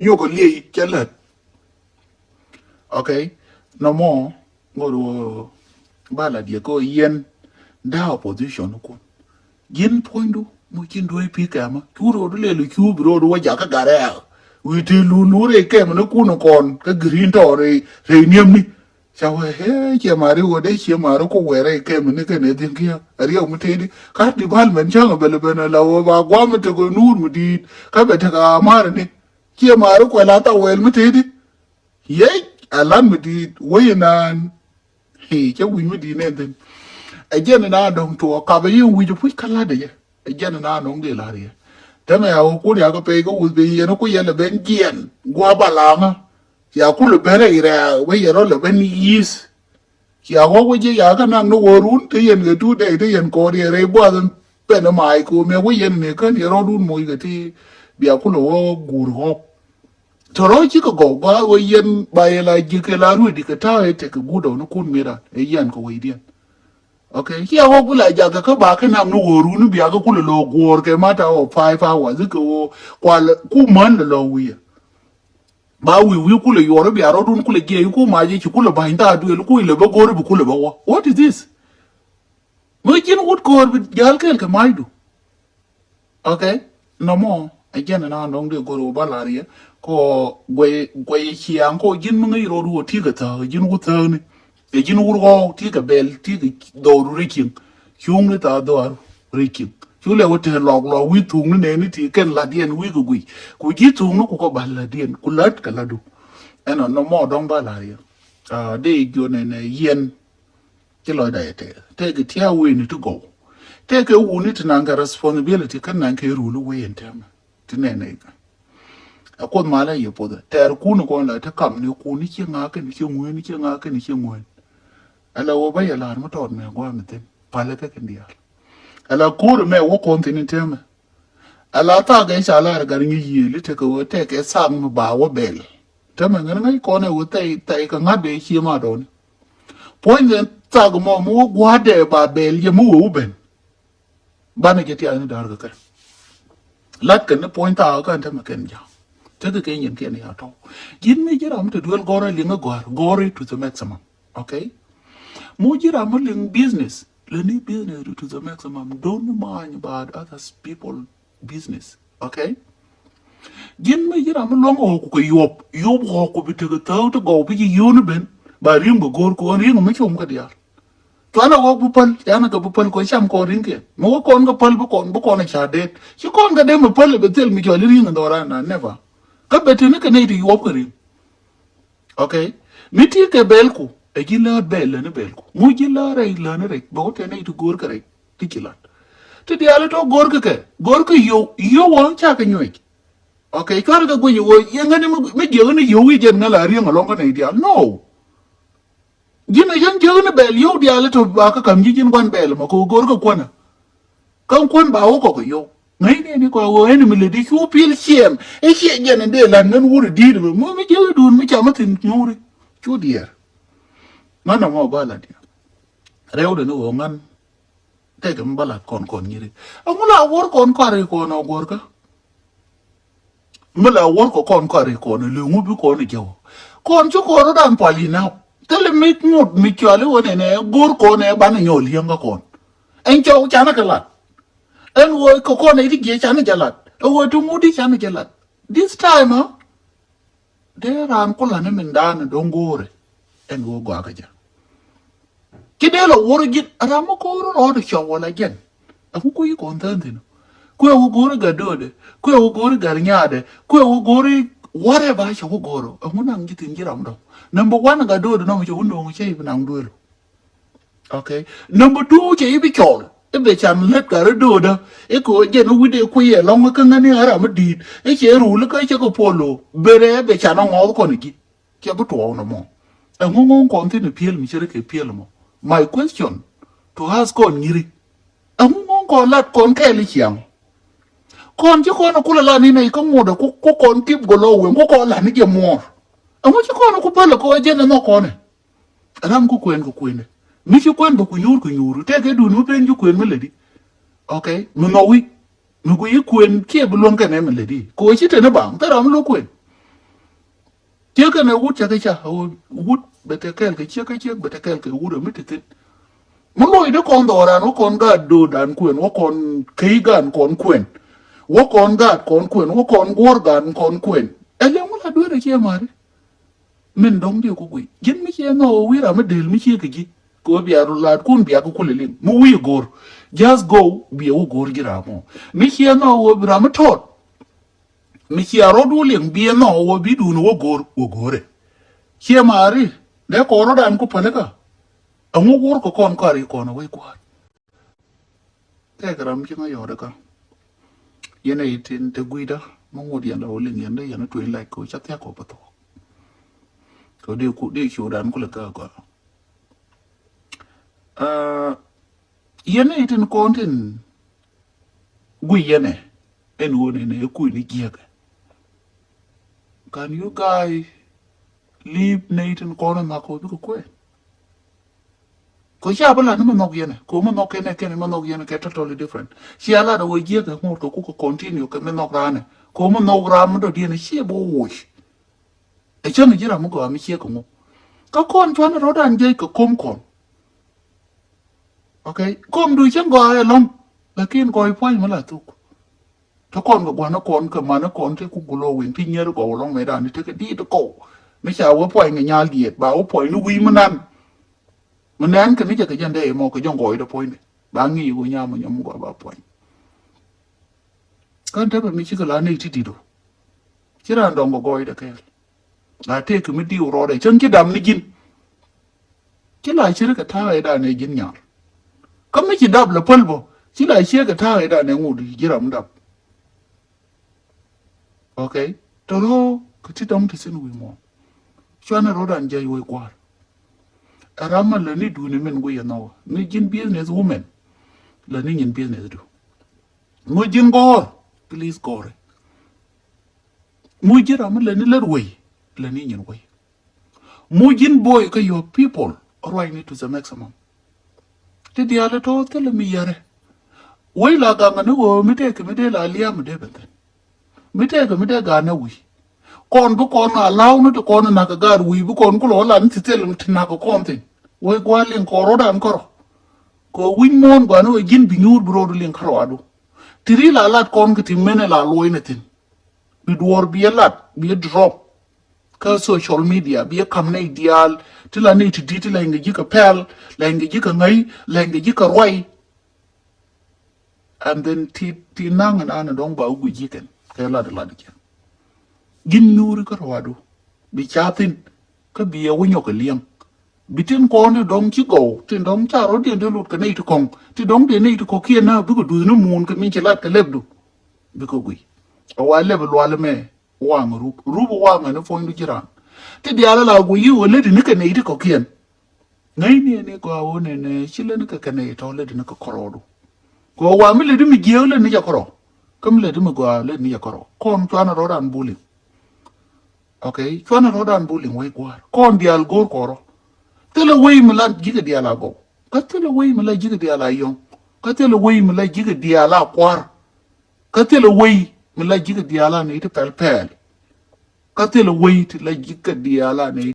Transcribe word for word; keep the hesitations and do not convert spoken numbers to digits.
nyuɔk kä liey cɛ lät. Ok. Nɔmɔ ŋot wä ba la diɛ kɛ yɛn da opposition kun. Ji̱n puɔ̱nydu mu ji̱n duɔ̱c pi̱ kɛmä cu ro̱o̱du lɛl cu bi ro̱o̱du wä jakä gat rɛɛk. Wi̱i̱ ti lulu rɛy kɛmä ni kun kɔn kä green tɔ rɛy rɛy niɛmni. Ca wee hee ciɛ mari wä dee ciɛ mari ku wɛrɛ kɛmä ni kɛn ɛ dhi̱n kiɛ a riɛw mi tëëdi ka development cäŋ a bɛl ben a la wä ba guam mi tek nuur mi di̱i̱t ka bɛ tek a mari ni. Ciɛ mari kuɛ la tha wɛl mi tëëdi. Yec a lat mi di̱i̱t wec inan. Hii cä wi̱c mi di̱i̱t nɛn thi̱n. Ɛ jɛn inan dɔ̱ŋ tuɔɔk kapɛ yin wi̱c ɛ puc kä lat ɛ jɛ. Ɛ jɛn inan dɔ̱ŋ dee lat yɛ. Tɛmɛ a wä kun yakä pɛy kä wuth ben yɛn ku yɛn lɛ ben jiɛn gua̱a̱ balaŋä. Ya kulɛ ben rɛy rɛɛk wec yɛ rɔ lɛ ben yi̱th. Cia ɣɔk wä ji̱ yakä naŋ ni wä run te yɛn kɛ tuut dɛy te yɛn kɔɔr yɛ rɛy buath in pɛn in mac ko̱o̱m yɛ wä yɛn ni kän yɛ rɔɔdun moc kɛ ti bia kulɛ wä guur ɣɔk. Tɔrɔ cikɛ gɔw ba wä yɛn ba yɛ la ji̱ kɛ la ruet di kɛ ta̱a̱ ɛ tekɛ guut dɔw ni kun miran ɛ yɛn kɛ wecdiɛn. Ok, cia ɣɔk bi la jakä kä ba kɛ naŋ ni wä run ni bia kɛ kulɛ lo̱o̱ guɔ̱ɔ̱r kɛ mata wä five hours kɛ wä kual ku män lɛ lɔ wi̱i̱. Ba wi̱i̱ wi̱i̱ kulɛ yuɔr i̱ bia rɔ̱dun kulɛ jiɛc i̱ ku mac i̱ ci kulɛ ba̱ny thaak duëël ku ilɛ bä go̱r i̱ bi kulɛ bä wä. What is this? Mi ji̱n wut ko̱o̱r bi jäl kɛɛl kɛ macdu. Ok. Nɔmɔ ɛ jɛn ɛn an dɔ̱ŋ dee go̱r wä ba la̱r yɛ kɔ guɛy guɛy ciaŋ kɔ ji̱n mi ŋäc rɔɔdu wä ti̱i̱ kɛ thääk ji̱n wut thääkni. Ɛ ji̱n wur ɣɔw ti kɛ bɛl ti kɛ dhɔru ri cieŋ. Cuŋni thaa dhɔru ri cieŋ. Cu lɛ wä te lɔk lɔk wi̱i̱ thuŋni nɛni ti kɛn lat yɛn wi̱i̱ kɛ guic. Ku ji̱ thuŋni ku kɔ ba lat yɛn ku lat kɛ latu. Ɛn ɔ nɔmɔ dɔŋ ba lar yɛn. Dee jiɔ nɛnɛ yɛn. Ci lɔcda yɛ tɛth tɛk kɛ tia̱a̱ weni ti gɔw. Tɛk kɛ wuni ti naŋ kɛ responsibility kä naŋ kɛ ruli wen tɛmɛ. Ti nɛnɛ ikä. Ɛ kuoth malɛ yɛ puɔthɛ tɛɛr kun kɔn la te kam ni kun ni ci ŋa̱a̱k kɛn ci ŋueen ci ŋa̱a̱k kɛn ci ŋueen. Ala wä bä yɛ la̱r mi tɔɔt mɛ gua̱a̱ mi thin palɛ kɛ kɛn diaal. Ala ko̱r mɛ wä kɔn thin in tɛmɛ. Ala thak ɛ ca la̱r gat ŋi̱ yiëëli tekɛ wä tɛk ɛ thak mi ba wä bɛl. Tɛmɛ ŋän ŋäc kɔn ɛ wä thɛy thɛy kɛ ŋa̱t bɛ cie ma dɔɔni. Puɔ̱ny kɛ thak mɔ mi wä gua̱a̱dɛ ba bɛl yɛ mi wä wä ben. Banɛ jɛ tiath ni da̱r kɛ kɛ. Lat kɛn ni puɔ̱ny thaak kɛn te mɛ kɛn ja̱. Tekɛ kɛ nyin kɛn ya tɔ̱. Ji̱n mi ji̱ ram te duel gɔ̱rä liŋ a gɔ̱r gɔ̱ri to the maximum. Ok. Mu ji̱ ram mi liŋ business lɛ ni business to the maximum. Don't mind about others people business. Ok. Ji̱n mi ji̱ ram mi luɔ̱ŋ ɣɔ̱ku kɛ yuɔp yuɔp ɣɔ̱ku bi tekɛ thäw ti gɔw bi ji̱ yio̱o̱ni ben. Ba ri̱ŋ bɛ go̱r kɛ ɣän ri̱ŋ mi com kɛ diaal. Cuanɛ ɣɔk bi päl canɛ kɛ bi päl kɔ cam kɔn ri̱ŋ kiɛn mi wä kɔn kɛ päl bi kɔn bi kɔn ca det ci kɔn kɛ dee mi päl bɛ thil mi cɔl i̱ ri̱ŋ in dhɔran na never. Kä bɛ tini kɛ nɛy ti yuɔp kɛ ri̱ŋ. Ok. Mi ti kɛ bɛlku ɛ ji̱ läät bɛl läni bɛlku mu ji̱ läät rɛy läni rɛc bɛ wä tɛ nɛy ti go̱o̱r kɛ rɛc ti ci lat. Ti diaal tɔ go̱o̱r kɛ kɛ go̱o̱r kɛ yow yow wä ca kɛ nyuec. Ok. Cuarɛ kɛ guic i̱ ɣöö yɛ ŋäni mi jiäk ni yow i̱ jɛn ŋäl a ri̱ŋ alɔŋ kɛ nɛy diaal no. Ji̱n a yäŋ jiäk ni bɛl yio̱w diaal i̱ tɔ ba kä ka̱m ji̱ ji̱n gua̱n bɛl ɛmɔ kɛ ɣöö go̱r kɛ kuäna. Kä kuän ba wä kɔk i̱ yio̱w ŋäcni ni kɔak ɣöö ɛn mi lɛ di cu pi̱l ciɛɛm i̱ ciɛ jɛn in dee la̱t ŋän wur i̱ di̱i̱t ɛmɛ mi jiäk i̱ duun mi cam i̱ thi̱n nyuuri. Cu diɛɛr ŋän ɛmɔ ba la̱t yɛ rɛwdɛ ni ɣöö ŋän. Tɛkɛ mi bä la̱t kɔn kɔn nyiri ɛŋu la wuɔr kɔn kɔari kɔn ɔ guɔrkä. Mi la wuɔr kɔ kɔn kɔari kɔn ɔ liŋu bi kɔn ɔ jɛ wä kɔn ci kɔn rɔ dan pal inap. Thilɛ mi ŋot mi cuali wä nɛnɛ go̱r kɔn ɛ banɛ nyɔl yieŋ kä kɔn. Ɛn cɔw canɛ kɛ lat. Ɛn wä kɛ kɔn ɛ ti jiɛ canɛ jɛ lat ɛ wä ti ŋut di canɛ jɛ lat. This time ɔ. Dee raan kulani min daanɛ do̱ŋ go̱o̱rɛ ɛn ɣöö gɔakä jɛ. Ci dee lɔ wor ji̱n ram mi ko̱o̱r rɔɔd cɔw wala jɛn. Ɛŋu kui̱ kɔn thään thi̱n. Kuɛ wä go̱o̱ri gat do̱o̱dɛ kuɛ wä go̱o̱ri gat nyaadɛ kuɛ wä go̱o̱ri whatever cɛ wä go̱o̱rä ɛŋu naŋ ji̱ thi̱n ji̱ ram dɔ̱ŋ. Number one gat do̱o̱dɛ nɔmɔ cɛ wä no̱o̱ŋ cɛ i̱ bi naŋ duëël. Ok. Number two cɛ i̱ bi cɔl i̱ bɛ can lät gat rɔ do̱o̱dä i̱ kɛ ɣöö jɛn i̱ wi̱cdɛ kui̱ ɛlɔ̱ŋ i̱ kä ŋäni ɣän ram mi di̱i̱t i̱ cɛ rul i̱ kä cɛ kɛ puɔl lo̱o̱ ben rɛ bɛ can ɛ ŋɔɔth kɔn i̱ ji̱. Cɛ bi tuɔɔk nɔmɔ. Ɛŋu ŋɔ̱ŋ kɔn thi̱n i̱ piël mi cɛ ri kɛ piël ɛmɔ. My question to ask kɔn nyiri. Ɛŋu ŋɔ̱ŋ kɔn lat kɔn kɛɛl i̱ ciaŋ. Kɔn ci kɔn i̱ kulɛ lat ni nɛy kä ŋuɔ̱t ɛ ku kɔn kip gɔlɔ weŋ ku kɔn lat ni jɛ muɔɔr. Ɛŋu ci kɔn i̱ ku päl ɛ kɔn jɛn ɛ nhɔk kɔn ɛ. Ram ku kuɛn kɛ kuɛn mi ci kuɛn bä ku nyuur kɛ nyuur tɛkɛ dun mi pen ci kuɛn mi lɛ di. Ok. Mi nhɔk wi̱c mi ku yi kuɛn kiɛ bi luäŋ kɛn ɛmɛ lɛ di kɛ wee ci teni baŋ thil ram mi luäk kuɛn. Ciek kɛnɛ wut cɛ kɛ ca, wut bɛ te kɛɛl kɛ ciek kɛ ciek bɛ te kɛɛl kɛ wut ɛ mi te thin. Mi loc dee kɔn dhɔran wä kɔn gaat do̱o̱dan kuɛn wä kɔn key gaan kɔn kuɛn wä kɔn gaat kɔn kuɛn wä kɔn guɔ̱r gaan kɔn kuɛn. Ɛ lɛ ŋu la duer ɛ ciɛ mari. Min dɔ̱ŋ diɛ ku guic ji̱n mi ciɛ nhɔk wä wi̱i̱ ram mi del mi ciɛ kɛ ji̱. Kɛ wä bia ru laat kun bia kɛ kulɛ liŋ mi wi̱i̱ go̱r. Just go bia wä go̱r ji̱ ram mɔ mi ciɛ nhɔk wä bi ram mi tɔt. Mi cia rɔɔdu liŋ biɛ nhɔk wä bi duun wä go̱r wä go̱rɛ. Ciɛ mari dee kɔn rɔɔdan ku pälikä. Ɛŋu wur kɛ kɔn kɔari kɔn wec kua̱r. Tɛk ram ci ŋa yɔɔdɛ kä. Yɛn ɛ itin te gui̱dä mi ŋut yɛn la wä liŋ yɛn dee yɛn tueny lac kɛ wä ca thiak kɔ bä thok. Kɛ dee ku dee ciwdan kulɛ kä gɔl. Yɛn ɛ itin kɔn tin gui̱ yɛn ɛ ɛn wä nɛn ɛ kui̱ ni jiɛkɛ. Can you guys leave nɛ itin kɔn ɛ mak kɔ bikɛ kuɛ? Kɛ ca bi lat ni mi nhɔk yɛn ɛ kɛ mi nhɔk kɛn ɛ kɛn mi nhɔk yɛn ɛ kɛ totally different. Cia lat ɛ wä jiɛkɛ ŋot kɛ kukɛ continue kɛ mi nhɔk ran ɛ kɛ mi nhɔk ran mi dɔ̱diɛn ɛ ciɛ bi wä woc. Ɛ cäŋ ji̱ ram mi gɔaa mi ciɛ kɛ ŋu. Kä kɔn cuanɛ rɔ̱dan jiɛc kɛ kom kɔn. Okay, kom du cäŋ gɔaa ɛ lɔ̱ŋ. Lakin gɔɔy pua̱ny mi la thuk. Te kɔn kɛ gua̱n kɔn kɛ man kɔn te ku gulo win ti nyier gɔw lɔŋ mɛ dan ti tekɛ dit kɔw. Mi ca wä puɔ̱ny kɛ nyal diet ba wä puɔ̱ny ni wi̱i̱ mi nan. Mi nɛn kɛ ni jɛ kɛ jɛn dee mɔ kɛ jɔŋ gɔɔy dee puɔ̱ny dee ba ŋi̱i̱ wä nyam nyam gɔa ba puɔ̱ny. Kän te bɛ mi cikɛ la ni ti dit o. Ci ran dɔŋ kɛ gɔɔy dee kɛɛl. La tëëk mi diw rɔɔdɛ cäŋ ci dam ni ji̱n. Ci la cir kɛ ta̱a̱ ëëdan ëë ji̱n nyar. Kä mi ci dap lɛ päl bä ci la ciek kɛ ta̱a̱ ëëdan ëë ŋut ji̱ ram dap. Okay. Tɔrɔ kɛ ti dɔ̱ŋ ti thin wi̱i̱ muɔ̱ɔ̱n. Cuanɛ rɔ̱dan jɛc wec gua̱a̱r. Ɛ ram ma läni duuni min guiyɛ nhɔwä ni ji̱n business women. Läni nyin business du. Muc ji̱n gɔ̱r, please gɔ̱rɛ. Muc ji̱ ram mi läni lät wei, läni nyin wei. Muc ji̱n boy kä your people ruacni to the maximum. Ti diaal tɔ̱ thilɛ mi yɛrɛ. Wei la gaŋ ni ɣöö mi tëëkɛ mi dee la lia̱a̱m mi dee ben thi̱n. Mi tëëkɛ mi dee ga̱a̱n ɛ wi̱i̱. Kɔn bi kɔn a la̱a̱w ni ti kɔn nak kɛ gaat wi̱i̱ bi kɔn kulɛ wä lat ni ti thil ti nak kɛ kɔn thi̱n. Wei gua̱a̱r liŋ kɔn ro̱dan kärɔ. Kɛ wi̱ny muɔ̱ɔ̱n gua̱a̱r ni wei ji̱n bi nyuur bi ro̱du liŋ kärɔ adu. Ti ri la lat kɔn kɛ ti menɛ la luɔ̱c ni thi̱n. Bi duɔ̱ɔ̱r bi ɛ lat bi ɛ drop. Kä social media bi ɛ ka̱m nɛy diaal ti la nɛy ti di̱t ti la iŋɛ ji̱ kɛ pɛl la iŋɛ ji̱ kɛ ŋäc la iŋɛ ji̱ kɛ ruay. And then ti ti naŋ ɛn an dɔ̱ŋ ba wä guic ji̱ kɛn kɛ lat lat ji̱. Ji̱n nyuuri kä ruadu bi ca thi̱n kä bi ɛ wä nyɔk kɛ liɛŋ. Bi tin kɔn ti dɔ̱ŋ ci gɔw tin dɔ̱ŋ ca rɔ̱diɛn ti lut kɛ nɛy ti kɔŋ ti dɔ̱ŋ ti nɛy ti kɔ̱kiɛn na bikɛ duth ni muun kɛ min ci lat kɛ lɛpdu. Bikɛ guic a wa lɛp lual mɛ. Waŋ rup rup waŋ ni puɔ̱nydu ji̱ raan. Ti diaal ala guic yi wä lätdi ni kɛ nɛy ti kɔ̱kiɛn. Ŋäcni ni gɔaa wä nɛnɛ ci lätni kɛ kɛ nɛy tɔ̱ lätdi ni kɛ kärɔɔdu. Kɛ ɣöö wa mi lätdi mi jiääk lätni jɛ kärɔɔ. Kä mi lätdi mi gɔaa lätni jɛ kärɔɔ kɔn cuanɛ rɔ̱dan bullying. Okay, cuanɛ rɔ̱dan bullying wec gua̱a̱r kɔn diaal go̱o̱r kɔrɔ. Thilɛ wec mi la ji̱ kɛ diaal a gɔw kä thilɛ wec mi la ji̱ kɛ diaal a yɔ̱ŋ kä thilɛ wec mi la ji̱ kɛ diaal a kua̱r. Kä thilɛ wec mi la ji̱ kɛ diaal a nɛy ti pɛl pɛɛl. Kä thilɛ wec ti la ji̱ kɛ diaal a nɛy